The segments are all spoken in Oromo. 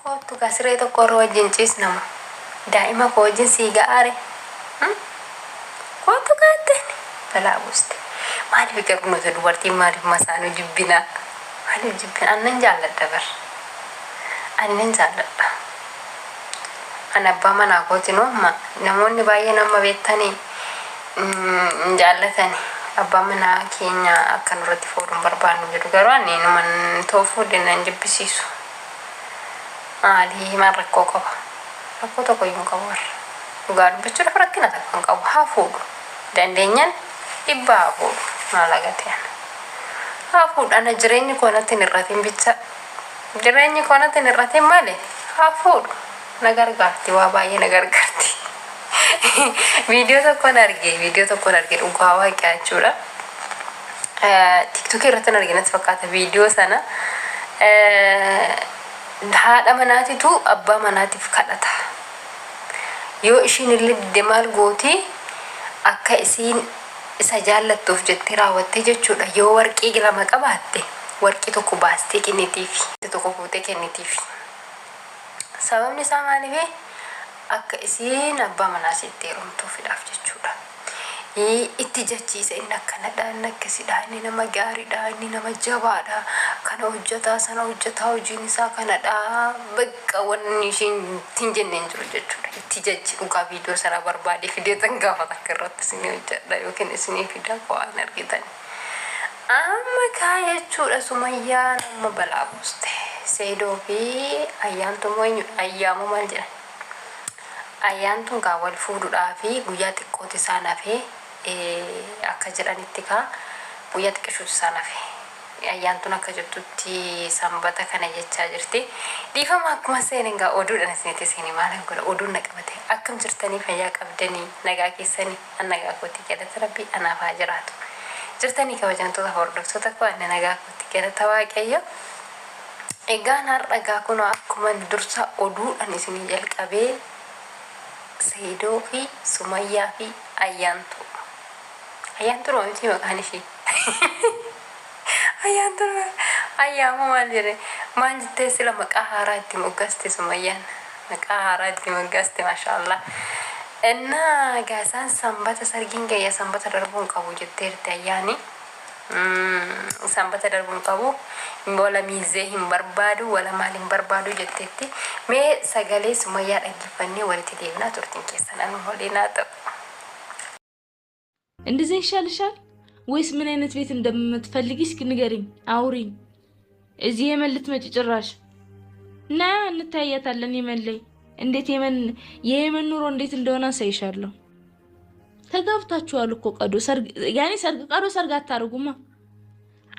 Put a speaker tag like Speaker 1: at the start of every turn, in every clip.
Speaker 1: Koottu gaa siree tokko irra wajjin ciisnama. Daa'ima koo wajjin sii ga'aare. Koottu gaatteen balaa buuste. Maaliif garuu nuti dubartiin maaliif masaanuu jibbinaa? Maaliif jibbina? Ani nan jaalladha bar. Ani nan jaalladha. Ani abbaa manaa kootinuu amma namoonni baay'een amma beektanii hin jaallatani. Abbaa manaa keenya akka nurratti fuudhu hin barbaannu jedhu garuu ani numan too fuudhe nan jibbisiisu. Maali maal rakkoo qaba? Rakkoo tokko iyyuu hin qabu warra. Dhugaa dubbachuudhaaf rakkina takka hin qabu. Haa fuudhu. Dandeenyan dhibba haa fuudhu. Maal agatee ana. Haa fuudhu ana jireenyi koo natti hin hir'atin bicha. Jireenyi koo natti hin hir'atin malee haa fuudhu. Na gargaarti waa baay'ee na gargaarti. Viidiyoo tokkon arge viidiyoo tokkon arge dhugaa waaqaa jechuudha. Tiktookii irratti arge natti fakkaata viidiyoo sana. Haadha manaatitu abbaa manaatiif kadhata. Yoo ishiin illee didde maal gooti akka isiin isa jaallattuuf jettee raawwattee jechuudha. Yoo warqii lama qabaatte warqii tokko baastee kennitiifi. Tokko fuutee kennitiifi. Sababni isaa maaliifi? Akka isiin abbaa manaa isiitti heerumtuufidhaaf jechuudha. Itti jachiisa inni akkanadha, inni akkasidha, inni nama gaariidha, inni nama jabaadha, kana hojjetaa, sana hojjetaa, hojiin isaa kanadha. Bakka wanni ishiin hin jenne hin jiru jechuudha. Itti jachi dhugaa viidiyoo sana barbaadee fideetan gaafa takka irratti isinii hojjedha yookiin isinii fida waan argitan. Amma kaa jechuudha Sumayyaan amma balaa buuste. Seedoo fi Ayyaantu moo eenyudha? Ayyaamoo maal jedhan? Ayyaantuun kaa wal fuudhudhaa fi guyyaa xiqqooti isaan hafe akka jedhanitti kaa guyyaa xiqqishuutu isaan hafe. Ayyaantuun akka jettutti sanbata kana jechaa jirti. Dhiifama akkuma seeneen gaa oduudhaan isinitti seene maalan godha oduun na qabate. Akkam jirtanii fayyaa qabdanii nagaa keessanii an nagaa kootii galata rabbii anaaf haa jiraatu. Jirtanii kabajamtoota hordoftoota koo ani nagaa kootii galata waaqayyo. Egaan har'a gaa kunoo akkuman dursa oduudhaan isinii jalqabee Seidoo fi Sumayyaa fi Ayyaantuu. Ayyaantuu dha miti maqaan ishii. Ayyaantuu Ayyaamoo maal jedhe maal jettee sila maqaa haaraa itti moggaaste Sumayyaan. Maqaa haaraa itti moggaaste maashaallah. Innaa egaa isaan sanbata sargiin gayya sanbata darbuu hin qabu jetteerti ayyaani. Sanbata darbuu hin qabu. Wala miizee hin barbaadu wala maal hin barbaadu jetteetti. Mee sagalee Sumayyaa dhaggeeffannee walitti deebinaa turtiin keessan anuma waliin haa ta'u.
Speaker 2: እንደዚያ ይሻልሻል ወይስ ምን አይነት ቤት እንደምትፈልጊ እስኪ ንገሪኝ፣ አውሪኝ። እዚህ የመን ልትመጪ ጭራሽ ና እንታያታለን። የመን ላይ እንዴት የመን የየመን ኑሮ እንዴት እንደሆነ አሳይሻለሁ። ተጋብታችኋል እኮ ቀዶ ሰርግ ያኔ ሰርግ ቀዶ ሰርግ አታርጉማ።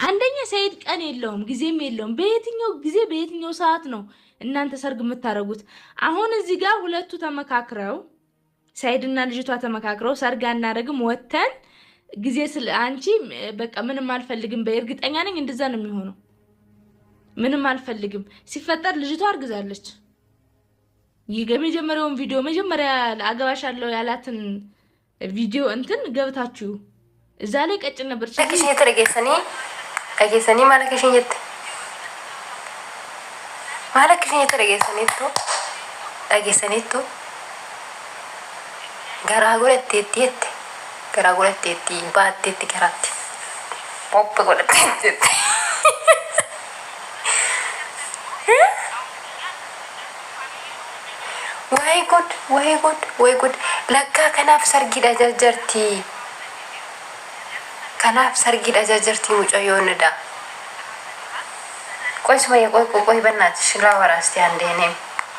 Speaker 2: አንደኛ ሰይድ ቀን የለውም ጊዜም የለውም። በየትኛው ጊዜ በየትኛው ሰዓት ነው እናንተ ሰርግ የምታደርጉት? አሁን እዚህ ጋር ሁለቱ ተመካክረው ሰይድና ልጅቷ ተመካክረው ሰርግ አናደርግም ወተን ጊዜ ስለ አንቺ በቃ ምንም አልፈልግም በይ። እርግጠኛ ነኝ እንደዛ ነው የሚሆነው። ምንም አልፈልግም ሲፈጠር ልጅቷ አርግዛለች። የመጀመሪያውን ቪዲዮ መጀመሪያ አገባሻለሁ ያላትን ቪዲዮ እንትን ገብታችሁ እዛ ላይ ቀጭን ነበረች።
Speaker 1: Akka isheen jette dhageessanii dhageessanii maal akka isheen jette maal akka isheen jette dhageessaniittu dhageessaniittu garaa godhatteetti jette garaa godhatteetti baatteetti garaatti poppa godhatteetti jette. Way gud way gud way gud lakkaa kanaaf sargiidha jarjarti kanaaf sargiidha jarjarti mucayyoon da ቆይ ሱመያ ቆይ ቆይ ቆይ በእናትሽ ላወራ እስቲ አንዴ እኔም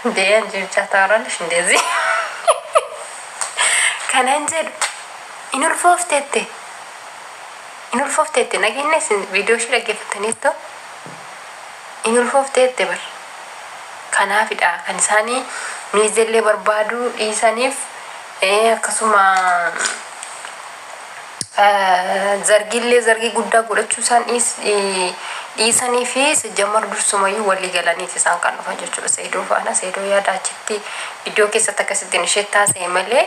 Speaker 1: እንዴ አንቺ ብቻ ታወራለሽ እንደዚህ kanan jedhu in ulfooftette in ulfooftette nageenya isin viidiyoo ishee dhaggeeffattaniittu in ulfoofteette bar kanaafidha kan isaanii miizellee barbaaduu dhiisaniif akkasuma zargiillee zargii guddaa godhachuu isaan dhiisanii fi sijjamar dursumayyuu walii galaniiti isaan kan dhufan jechuudha. Seedoo faana seedoo yaada achitti iddoo keessatti akkasittiin ishee taasise malee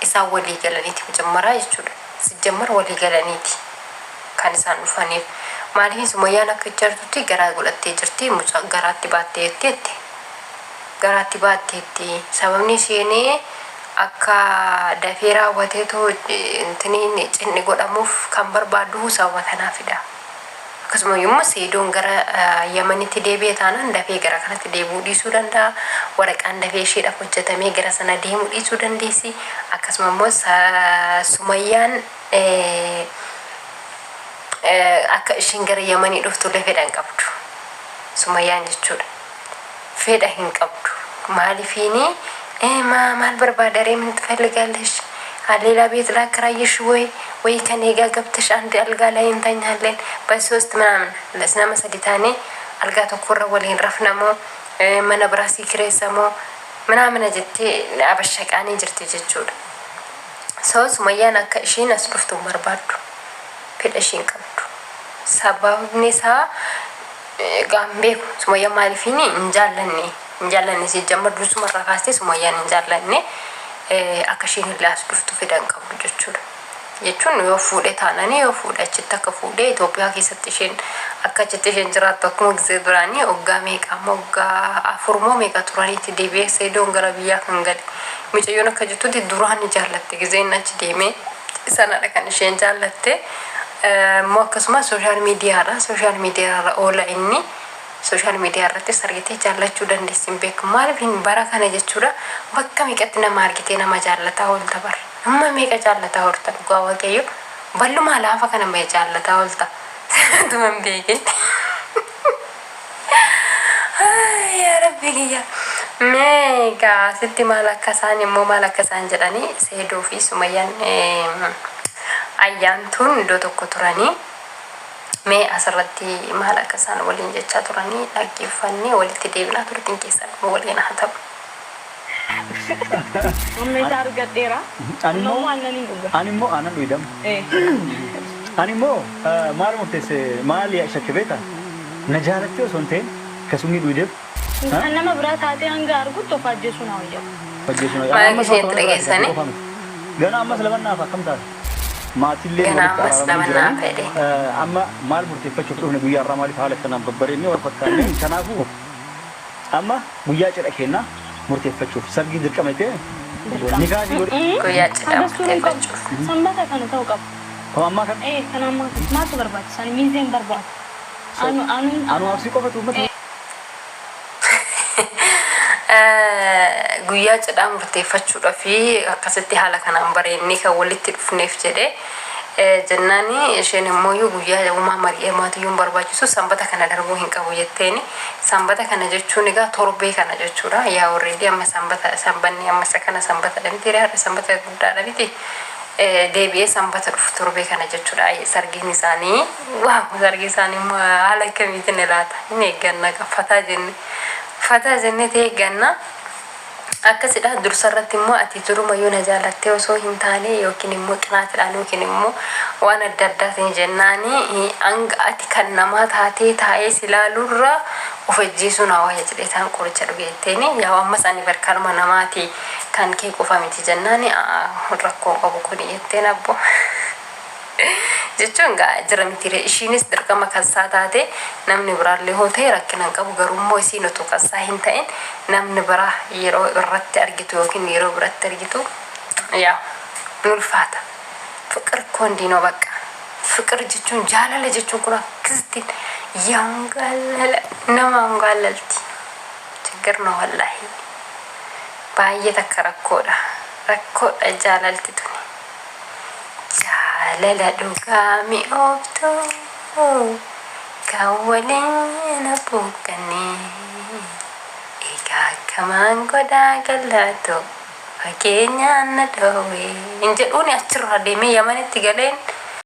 Speaker 1: isaan walii galaniiti majammaraa jechuudha. Sijjammar walii galaniiti kan isaan dhufaniif. Maaliif Sumayyaan akka jirtutti garaa godhattee jirti mucaa garaatti baattee jetti. Garaatti baatteetti. Sababni isheen akka dafee raawwateetoo intiniin cinni godhamuuf kan barbaaddu sababa kanaafidha. Akkasuma immoo Seedoon gara Yamanitti deebi'e taanaan dafee gara kanatti deebi'uu dhiisuu danda'a. Waraqaan dafee isheedhaaf hojjetamee gara sana deemuu dhiisuu dandeessi. Akkasuma immoo Sumayyaan akka ishiin gara Yamanii dhuftullee fedha hin qabdu. Sumayyaan jechuudha. Fedha hin qabdu. Maaliifiini maal barbaada ree ምን ትፈልጋለሽ? ሌላ ቤት ላከራይሽ ወይ ወይ ከኔ ጋር ገብተሽ አንድ አልጋ ላይ እንተኛለን በሶስት ምናምን nama sadi taanee algaa tokkorra waliin rafnamoo mana biraa sii kireessamoo ምናምን jettee abashaqaanii jirti jechuudha. So Sumayyaan akka ishiin as dhuftu hin barbaaddu. Fedha ishiin qabdu. Sababni isaa gaan beeku Sumayyaan maaliifiin hin jaallanne hin jaallanne si jamma dursumarraa kaastee Sumayyaan hin jaallanne akka ishiin illee as dhuftu fedha hin qabdu jechuudha. Jechuun yoo fuudhe taananii yoo fuudhe achitti akka fuudhe Itoophiyaa keessatti isheen akka achitti isheen jiraattu akkuma gisee duraanii waggaa meeqa amma waggaa 4 moo meeqa turaniitti deebi'ee Seedoon gara biyyaa kan gale. Mucayyoon akka jettutti duraan ni jaallatte giseen achi deemee sanadha kan isheen jaallatte. Immoo akkasuma social miidiyaadha. Social miidiyaarra oola inni. Social miidiyaa irrattis argitee jaallachuu dandeessi hin beeku. Maaliif hin bara kana jechuudha bakka meeqatti nama argitee nama jaallataa oolta bara. Amma meeqa jaallataa oolta dhugaa waaqayyo. Ballumaa laafa kana mee jaallataa oolta. Tuma hin beekin. Yaa Rabbi kiyya. Mee egaa asitti maal akka isaan immoo maal akka isaan jedhanii Seedoo fi Sumayyaan ayyaantuun iddoo tokko turanii mee asirratti maal akka isaan waliin jechaa turanii dhaggeeffannee walitti deebinaa turtiin keessan waliin haa ta'u.
Speaker 2: Amma isaa argadheera.
Speaker 3: Ani immoo
Speaker 2: Amma aannan hin dhuga.
Speaker 3: Ani immoo aannan dhuydam. Ani immoo maal murteesse maal shakke beektaa? Na jaalattee osoo hin ta'in akkasumni dhuydeef.
Speaker 2: Kan nama biraa taatee hanga argutti of ajjeesuu na wayya.
Speaker 3: Ajjeesuu
Speaker 1: Maal isheen dhageessanii?
Speaker 3: Gana ammas labannaaf akkam taate? Maatillee
Speaker 1: Ganaa
Speaker 3: walitti
Speaker 1: ammas
Speaker 3: araaramanii
Speaker 1: labannaa
Speaker 3: jiranii.
Speaker 1: fedhe.
Speaker 3: Amma maal murteeffachuuf dhufne guyyaa irraa maaliif haala kanaan babbareennee wal fakkaanne kanaafuu amma guyyaa cidha kennaa murteeffachuuf sargii dirqama ta'e nikaasii godhe.
Speaker 1: Guyyaa cidhaa
Speaker 2: Hagas turuu hin qabu.
Speaker 1: murteeffachuuf.
Speaker 2: Sanbata kana ta'uu qaba.
Speaker 3: Kan ammaa kan
Speaker 2: Kan ammaa kana maaltu barbaachisa? Ani miizeen barbaadu. Anu anu
Speaker 3: anu absii qofatu uummata.
Speaker 1: Guyyaa cidhaa murteeffachuudhaa fi akkasitti haala kanaan bareennee kan walitti dhufneef jedhe jennaani isheen immoo guyyaa uumaa mari'amaatu hin barbaachisu sanbata kana darbuu hin qabu jetteeni. Sanbata kana jechuun egaa torbee kana jechuudha. Yaa already amma sanbata sanbanni amma isa kana sanbata miti haadha sanbata guddaadha miti. Deebi'ee sanbata dhufu torbee kana jechuudha. Sargiin isaanii waaw sargii isaanii immoo haala akkamiitiin ilaata hin eegganna fataa jenne fataa jennee ta'e eegganna. Akkasidha dursa irratti immoo ati durumayyuu na jaalattee osoo hin taane yookiin immoo qinaatiidhaan yookiin immoo waan adda addaatiin jennaani hanga ati kan namaa taatee taa'ee si ilaaluurra of ajjeesuu naa wayya jedhee isaan qoricha dhuge jetteeni yaa ammas ani barkaanuma namaati kan kee qofa miti jennaani rakkoo qabu kuni jetteen abbo. Jechuun gaa jira miti ishiinis dirqama kansaa taate namni biraallee hoo ta'e rakkina hin qabu garuu immoo isiin otoo kansaa hin ta'in namni biraa yeroo irratti argitu yookiin yeroo biratti argitu yaa ni ulfaata. ፍቅር እኮ እንዲህ ነው በቃ ፍቅር jechuun jaalala jechuun kun akkasitti yaangaalala nama angaalalti ችግር ነው wallahi baay'ee takka rakkoodha rakkoodha jaalalti tuni. Jaalala dhugaa mi'ooftu kan waliin abbuuqqannee egaa akkamaan godhaa gallaatu fageenyaan na dhoowwe hin jedhuuni achirraa deemee Yamanitti galeen.